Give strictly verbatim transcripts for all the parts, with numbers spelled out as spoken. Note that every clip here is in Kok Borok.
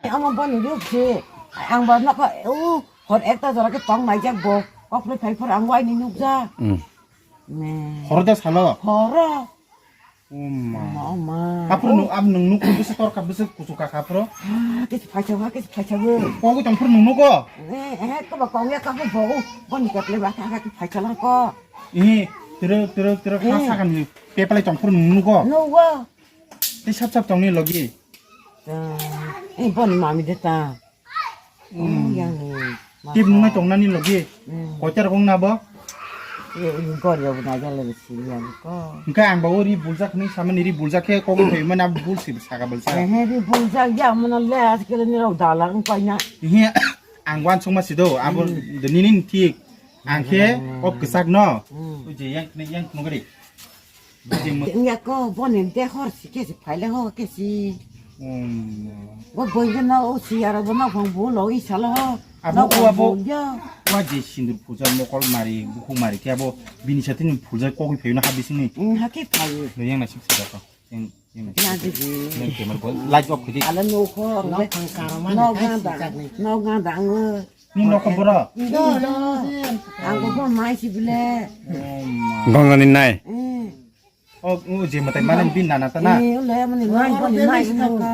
Amo boni ruk se. Ang ba nokha, u, hor ekta jora khe tong naijak bo. Kok le phai phor ang waini nukjak. Hmm. Ne. Horo da salo? Horo. Oma. Oma, oma. Hapro nung, ab nung nuk bisa torka bisa kusu kaka pro. Ah, kisi phaisa wa, kisi phaisa wa. Kogwi tong pro nung nugo? Eh, eh, ko ba kong ya ka bo. Boni ketle ba ka ka phaisa lang ko. Eh, tere, tere, tere, ka Eh. sakan ni. Pepalai tong pro nung nugo? Nugo. Tei sap sap tongni logi. Eh, bon mami de ta. Hmm. Oh, yang ni. Tip nungai tongnani logi. Hmm. Kochar kong na bo? Eh, gor ya buna jale sini yang ko. Engka ang bawo ri buljak ni samani ri buljak khe kok thoi mana bul si saka balsa. Eh, ri buljak ya mana le askele ni rok dala engkai na. He ang wan song ma sido abo Hmm. de nini thik. Ang khe Hmm. ok kesak no. Hmm. Uje yang yang nugari. Bujing mo- Wngya ko, boni de hor si kesi phaile ho kesi. Hmm. Bo boiga na o si aro bo nokphang bo lo i salo ho. Abo Nokphang ko abo. Bo ya. Wa je sindur puja mokol mari, bukhuk mari khe abo bini satini puja kogwi phayo na ha bisingni. Hmm, ha khe phayo. No yang na sip sip ko. Yang yang na Ya sip. Di di. Yang kemar ko light off khidi. Ala no ko. Nokphang karma Nok ni ganda. Kai si chak ni. Nok ganda ang. Ni nokho boro? Ido, ido. Ang bo mai si bile. Oh, ma. Gongoni nai. Eh. Oh, oh, je matai mana bin nana ta na? Eh, ule mani nai, boni nai ino ka.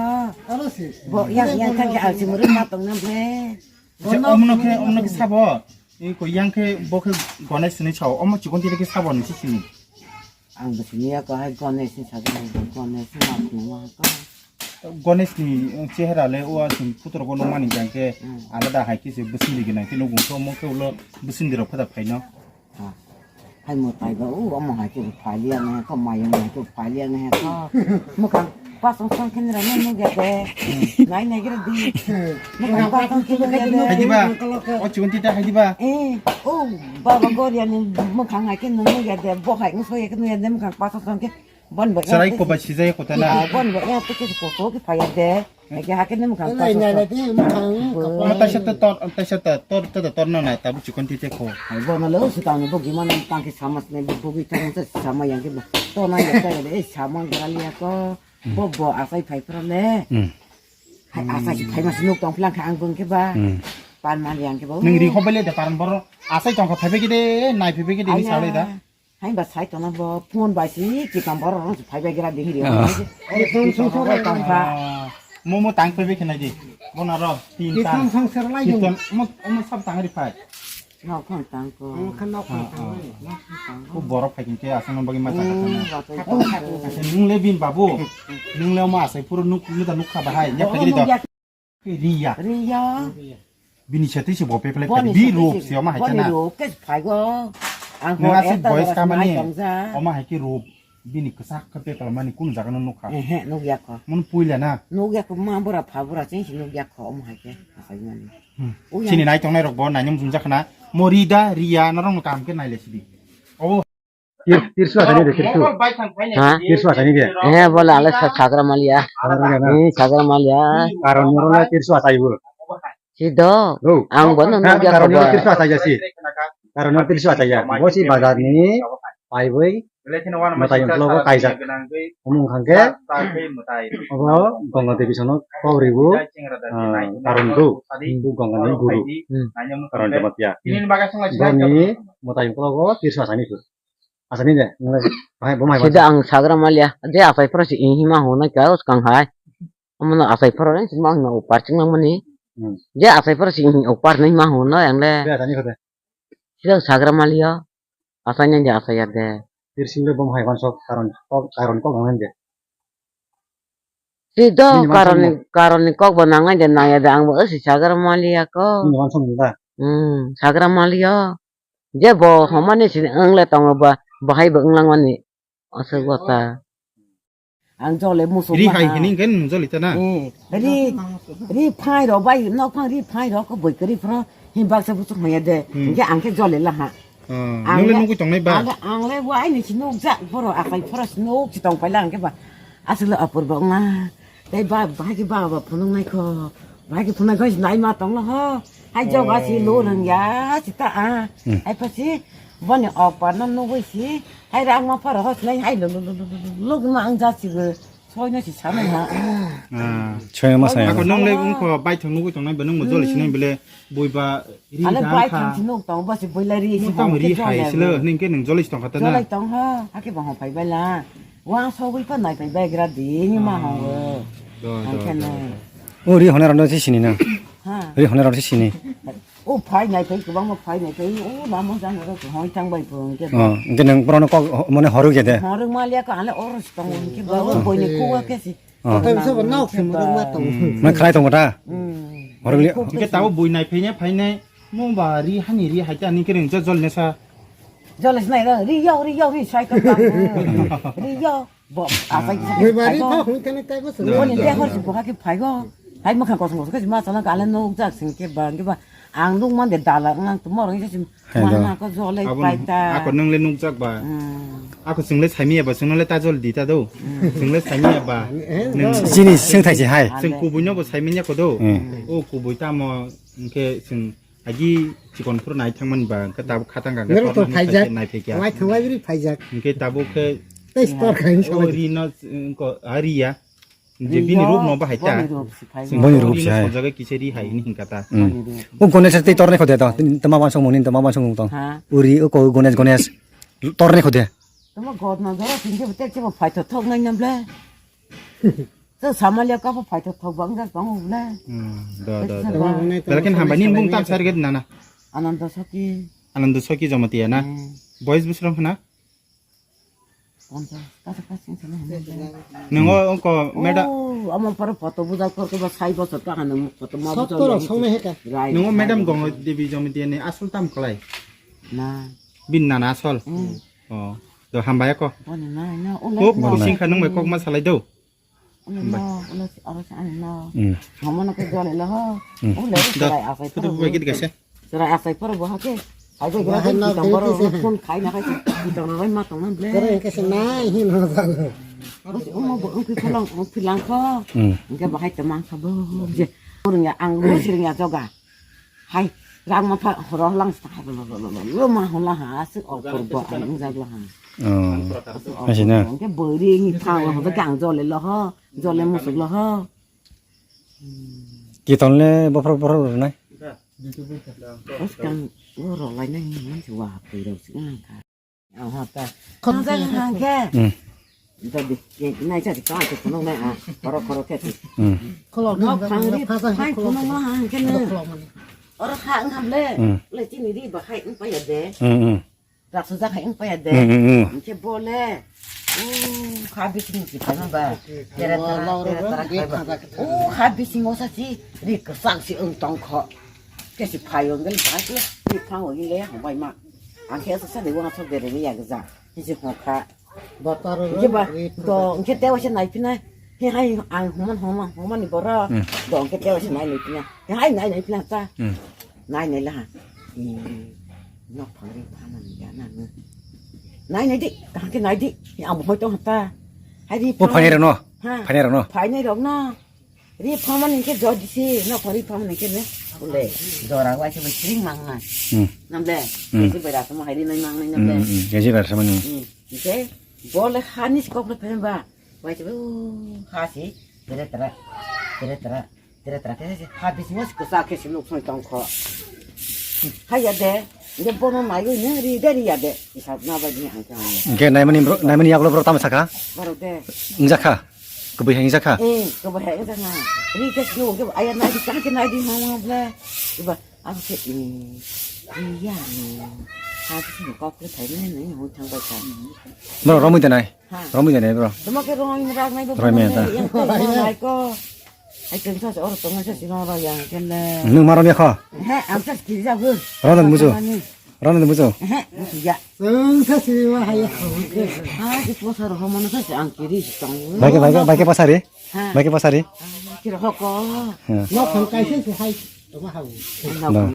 Aro si. Bo yang yang kan ke alsi muri matong na ble. Je omno ke, omno ke sabo. Eh, ko yang ke bo ke Ganesh ni sao. Omo chikon tire ke sabo ni sini. Ang bo sini ya ko hai Ganesh ni sabo, Ganesh ni matong na ko. Ganesh ni chehra le o chwng photo rok o nukmani hwnkhe Hmm. alada hai khe se bwswndi gwnang khe nugo, omo khe ulo bwswndi rok phada phaino. Ha. Hai mwtai ba, o omo hai khe phailiya nai kho, mayung hai khe phailiya nai kho. Mwkhang pasong song khe nira nai nukya de. Nai nai gira di. Mwkhang pasong khe nukya de. Hai diba? O chikon tita hai diba? Eh, o baba Goria ni mwkhang hai khe nukya de. Bo hai nukya khe nukya de mwkhang pasong song khe. Bon bo Chwrai ya, ko ba sijai ko ta na. Ah, bon bo ya, tike ko ko ki phaya de. Eke hake nem khang Nai, ta nai, so. Nai, di, mwkhang, Bo. Kapal. Taisa ta tor, taisa ta tor, ta ta tor na nai, tabu chikon tite ko. Ai, bo na lo, si tang bo giman tang ki sama ne, bo gi tang sa sama yang ki bo. To na ya ta de, eh, sama gra liya ko. Bo bo asai phai pra le. Hmm. Hai asai si phai mas nuk tong phlang kha ang bung ke ba. Hmm. Pan man yang ke bo. Nung ri ho bele de paran boro. Asai tong kha phai be ki de, nai phai be ki de, ni Aya. Sa le da. Hai ba sai tona bo phone bai si ki kam bor ro phai bai gra ding ri. Ah. Ai phone song song rai tang ba. Ah, mo mo tang pe be kena di. Mo na ro tin Ki tang. Phone song ser lai Ki jong. Tang mo mo sab tang ri phai. No phone tang ko. Ang khan no phone Ah, tang ah. Lai. Ko borok phai kin ke asang bagi ma ta ka Hmm, na. Ba tai Khatung ko. Khatung. Nung le bin babu. Nung le ma sai puro nuk nuk ta nuk kha bahai. Yak Oh, kagiri no, do. Yak. Riya. Riya. Bini sati se bo peple Boni bi sati rup se, se oma hai boni kana. Rup ke phai go. Ang Nang ho asik ekta boys jora kamani. Nai tong ja. Oma hai ki rup. Bini kesak ke peple mani kun jaga no nukha. Ehe, nukya ko. Mun puila na. Nukya ko ma bura pha bura ching si nukya ko oma hai ke. Asai mani. Hmm. Uya. Sini nai tong nai rok bo nai nyum jum jakna. Mori da riya na rong kam ke nai le sidi. Oh. Tir-, tirsu asani de, tirsu. Ha? Tirsu asani de. Eh, bola ale sa-, sagra malia. Sagra malia na. Eh, sagra malia. Karon noro na tirsu asai bo. Sido. Oh. Ang bono na, nugya karon noro khobar. Tirsu asai jasi. Karon noro tirsu asai ya. Bo si bazar ni pai boi. Matai yang logo kaijak. Omong khangke. Obo Ganga Devi sono kok ribu. Ah, karon do. Bu Ganga ni guru. Hmm. Karon Jamatia. Boni matai yang logo tirsu asani su. Asani de, nang le, bahai, bo mai Sida bahai. Ang sagra malia, je asai phoro si hima hona kya us kang hai. Amono asai phoro si ma hima upar ching nang mani. Hmm. Je asai phoro si hima upar nai ma hona yang le. Be asani khote. Sida sagra malia, asai nang je asai ya de. Tir sing le bom hai wan sok karon, kok, karon kok nang de. Sida Nini wan karon ni, sok karon ni kok bo nang de nang ya de ang bo si sagra malia ko. Nini wan sok da. Hmm, sagra malia. Je bo homani sini wng le tongo ba, bahai bo wng langmani. Aswk bo ta. Ang jole musu Ri hai maha. Hini gen nung joli ta na. Eh, ri, ri phai ro bai, nok phang ri phai ro ko boi kri phro, hin baksa buchuk maya de. Hmm. Hingke ang ke jole la ha. Ah, Ang nung le le, nungkui tongnai ba? Ang le, ang le wai ni si nuk jak, boro akai phoro si nuk si tong pai la ang ke ba. Aswk le apur bo wng la. Tei ba, bahai ke ba, ba phunuk nai kho. Bahai ke phunuk nai kho, nai ma tong lo ho. Hai jok asi Oh. Lo rang ya, si ta a. Hmm. Hai pa si, boni ok pa no nugui si. Hai rang ma pharo ho, sinai hai lo, lo, lo, lo, lo, lo, lo, ma ang ja si go. Soino si sanai ha. Ah. Soino ma sanai. Ako nung le ungko baithang nugwi tongnai ba nung mo joli sinai bele bui ba ri. Ale jang baithang kha. Si nuk tong ba si bui la ri si. Nuk tamo ri hai silo ning ke nung joli si tong kha ta na. Joli tong ha. Hake ba hong phai bai la. Wang so bui pa nai phai bai gra di ni ma hong. Do, do, do, do. O ri hona rano si sini na. Ha. Ri hona rano si sini. O phai nai phai kwbangma phai nai phai o lama jang ro hoi thang bai phung ke. Oh, hwnkhe nwng borokno kok mane horo khe de. Horo maliya ko ale oro si tongo hwnkhe ba o boini kuwa khe si. Oh. Tei bisa bo nok se mo ma tong. Hmm. Nang khlai tongo ta? Hmm. Horo le. Hwnkhe tabo bui nai phai nai phai nai mo ba ri hani ri hai ta ni khe nang jol ne sa. Jol se nai ro ri yo ri yo ri sai ko ta. Ri yo. Bo, asai kisa Bui bari phaigo. Pha hung tene tai bo sung. Boni de hor si bo haki phaigo. Hai mokha kosong kosong kisi ma sana kale nuk jak sing ke ba, ke ba. Ang nuk man de dala ngang tu mor ngi sim. Hai do. Ma na ko jole. Abo pai ta. Ako nung le nuk jak ba. Hmm. Ako sing le saimi ba sing le ta jol di ta do. Hmm. Sing le saimi ba. Eh, nung do. Sini sing thai si hai. Sing kubui no bo saimi nya ko do. Hmm. O kubui ta mo ke sing Agi chikon phuru nai thangmani ba, hwnkhe tabuk khatang kha, hwnkhe Nero to torna phaijak. Nai phaikya. Wai thangwai biri phaijak. Hwnkhe tabuk khe Tei store khaini o samai. Ri no, mm, ko, a ri ya. Je bini rup no bahai ta. Boni rup si phai. Sing Boni ko rup ri si no hai. Sojaga kise ri hai ni hingka ta. Hmm. Boni rup. O Ganesh tei torne khode to. Tama bansong muni tama bansong tong. Ha. Uri o ko Ganesh Ganesh. Torne khode. Tama god no jora sing je tek je phai to thok nai nam ble. Tei samalia kabo phaithok thok bang jak tongo bwle. Hmm, da, da, da. Belakin hambai nini bung tam sari gadi nana. Ananda Soki. Ananda Soki Jamatia na. Hmm. Boys bwswrwng hwna? Ponchas, kasa kasing sana hwna. Nungo ongko madam. Oh, amo paro photo bujak kor ko ba sai bosor ka hanu photo ma bujak. Sottor song me heka. Nungo madam Gongo Devi Jamatia ni asol tam kolai. Na. Bin nana asol. Hmm. Oh, do hambai ko. Boni na, na, ula. Kok bising kha nung bai kok ma salai do. Ula no, ula si, ora sa ano no. Hmm. Homo no ke jole lo ho. Hmm. Ula, da, serai asai photo poro buai bo. Git gase. Serai asai poro bo hake. Ai bai gra Bahai no, kitang boro twenty se. Phone khai na khai. Kitang ro ma tong nan ble. Kare ke se nai hin ho sa lo. Bos umo bo ung ki pholong, ung ki lang kho. Hmm. Hingke bahai te mang kha bo je. Urung ya ang bo siring ya joga. Hai, rang ma pha horo lang sa hai lo lo lo lo lo ma hon la ha se o pur bo ang jak la ha. Oh. Asi na. Ke bori ni pha ho ke ang jole lo ho, jole musuk lo ho. Kiton le bophro bophro ro nai. Os kang o ro lai nai man se wa pui ro si nang kha. Aha, ta. Kham jang hang khe. Hmm. Jadi, ke nai sa ka ke kono nai a, koro koro khe. Hmm. Nok phang ri phai kono ma hang khe ne. Oro kha ang ham le. Hmm. Le chini ri ba khai ang pa ya de. Hmm, hmm. Raksa ja khai ang pa ya de. Hmm, hmm, hmm. Ang khe bo le. U kha bising si phai ma ba. Tere tara, tere tara khai ba. U kha bising o sa si ri kwsak si ang tong kho. Kesi phai o ngali phai kle, ni phang o ngi le hong bai ma. Ang khe sa sa de wa sok de re ya gza. Ni si hong kha. Batar Ngi ba, ri do, ngi te wa se nai pina. He hai ang hong man, hong man, hong man ni boro. Hmm. Do ngi te wa se nai nai pina. He hai nai nai pina ta. Hmm. Nai nai la ha. Ni nok phang ri pha man ya na ne. Nai nai di, ka ke nai di. He ang hoi tong ta. Hai ri Bo phang phai re no. Ha. Phai re no. Phai nai rok no. Ri phamani khe jodi si, no kori phamani khe ne. Ule, dora wa se sring mang na. Hmm. Namle, Hmm. Kesi bera sama hari nai mang nai namle. Hmm, hmm. Kesi bera sama ni. Hmm. Ite, bole hani si kokle phem ba. Wa se, uh, ha si, tere tera, tere tera, tere tera, tere si, ha bisi mas ko sa kesi nuk soi tong kho. Ha ya de, ye bono mai ne ri de ri ya de. Isa na ba ni ang kha. Ge nai mani bro, nai mani yaklo bro tam saka. Baro de. Ngjak kha. Kubui hai wngjakha? Eh, kubui hai wngjakha. Ri khe sio, khe aya nai di, kang khe nai di, hong hong ble. Iba, ang khe, eh, iya, eh. Ha khe sini kok khe thai nai, nai, hong thang bai kha. Bro, romwi de nai. Ha. Romwi de nai, bro. Tamo khe romwi rak nai, bro. Romwi da. Yang khe nai ko. Hai khe sa, or tong sa, sino ro yang khe le. Nung ma romwi kho? He, ang sa kiri ja bu. Ro dan bujo. Rana de bujo. Ehe, ya. Ang sa si wa hai ya. Ha, di posa ro homo no sa si ang kiri si tang. Baike, baike, baike pasari. Ha. Baike pasari. Kira hoko. Ha. No khon kai si hai. To ma hau. No.